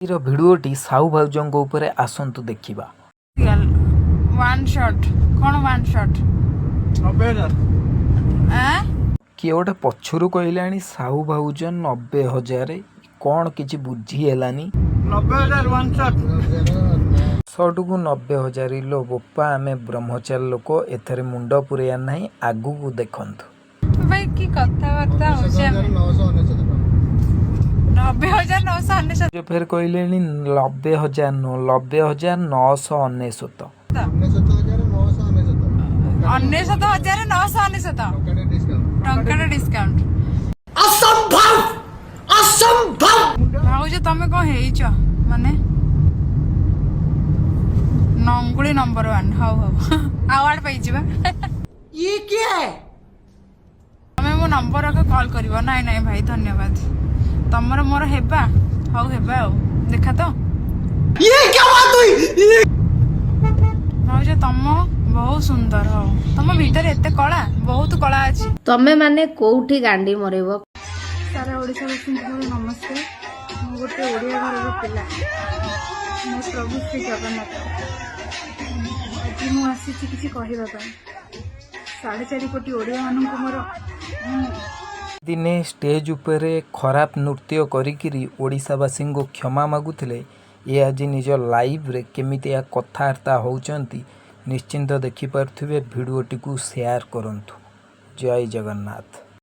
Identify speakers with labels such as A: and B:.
A: ଆଜିର ଭିଡ଼ିଓଟି ସାହୁ ଭାଉଜଙ୍କ ଉପରେ, ଆସନ୍ତୁ ଦେଖିବା।
B: ୱାନ୍ ସଟ୍ କ'ଣ? One shot
C: 90,000।
B: ଆଁ।
A: କିଏ ଗୋଟେ ପଛରୁ କହିଲାଣି, ସାହୁ ଭାଉଜ 90,000 କ'ଣ? କିଛି ବୁଝି ହେଲାନି।
C: 90,000 ୱାନ୍ ସଟ୍।
A: ସଟକୁ 90,000। ଇଲୋ ବୋପା, ଆମେ ବ୍ରହ୍ମଚାରୀ ଲୋକ, ଏଥିରେ ମୁଣ୍ଡ ପୁରେଇବାର ନାହିଁ। ଆଗକୁ ଦେଖନ୍ତୁ।
B: ଭାଇ, କି କଥାବାର୍ତ୍ତା ହଉଛି? ଆମେ 90,999।
A: ଯେ ଫେର କହିଲେଣି 90,000 ନୁହଁ, 90,999।
B: 99,999 ଟଙ୍କାଟା ଡିସକାଉଣ୍ଟ। ଭାଉଜ, ତମେ କଣ ହେଇଛ? ମାନେ ନଙ୍ଗୁଳି ନମ୍ବର ୱାନ୍। ହଉ ହଉ, ଆୱାର୍ଡ ପାଇଯିବା। ତମେ ମୋ ନମ୍ବର ରଖ, କଲ୍ କରିବ। ନାଇଁ ନାଇଁ ଭାଇ, ଧନ୍ୟବାଦ। ତମର ମୋର ହେବା? ହଉ, ହେବା ଆଉ ଦେଖା ତ। ଭାଉଜ, ତମ ବହୁତ ସୁନ୍ଦର। ହଉ, ତମ ଭିତରେ ଏତେ କଳା, ବହୁତ କଳା ଅଛି।
D: ତମେ ମାନେ କୋଉଠି ଗାଣ୍ଡି ମରେଇବ?
B: ସାରା ଓଡ଼ିଶାବାସୀଙ୍କୁ ମୋର ନମସ୍କାର। ମୁଁ ଗୋଟେ ଓଡ଼ିଆ ଘରର ପିଲା। ମୋ ପ୍ରଭୁ ଶ୍ରୀ ଜଗନ୍ନାଥ। ଆଜି ମୁଁ ଆସିଛି କିଛି କହିବା ପାଇଁ 4.5 କୋଟି ଓଡ଼ିଆମାନଙ୍କୁ ମୋର ମୁଁ
A: ଦିନେ ଷ୍ଟେଜ୍ ଉପରେ ଖରାପ ନୃତ୍ୟ କରିକିରି ଓଡ଼ିଶାବାସୀଙ୍କୁ କ୍ଷମା ମାଗୁଥିଲେ। ଏ ଆଜି ନିଜ ଲାଇଭ୍ରେ କେମିତିଆ କଥାବାର୍ତ୍ତା ହେଉଛନ୍ତି, ନିଶ୍ଚିନ୍ତ ଦେଖିପାରୁଥିବେ। ଭିଡ଼ିଓଟିକୁ ସେୟାର କରନ୍ତୁ। ଜୟ ଜଗନ୍ନାଥ।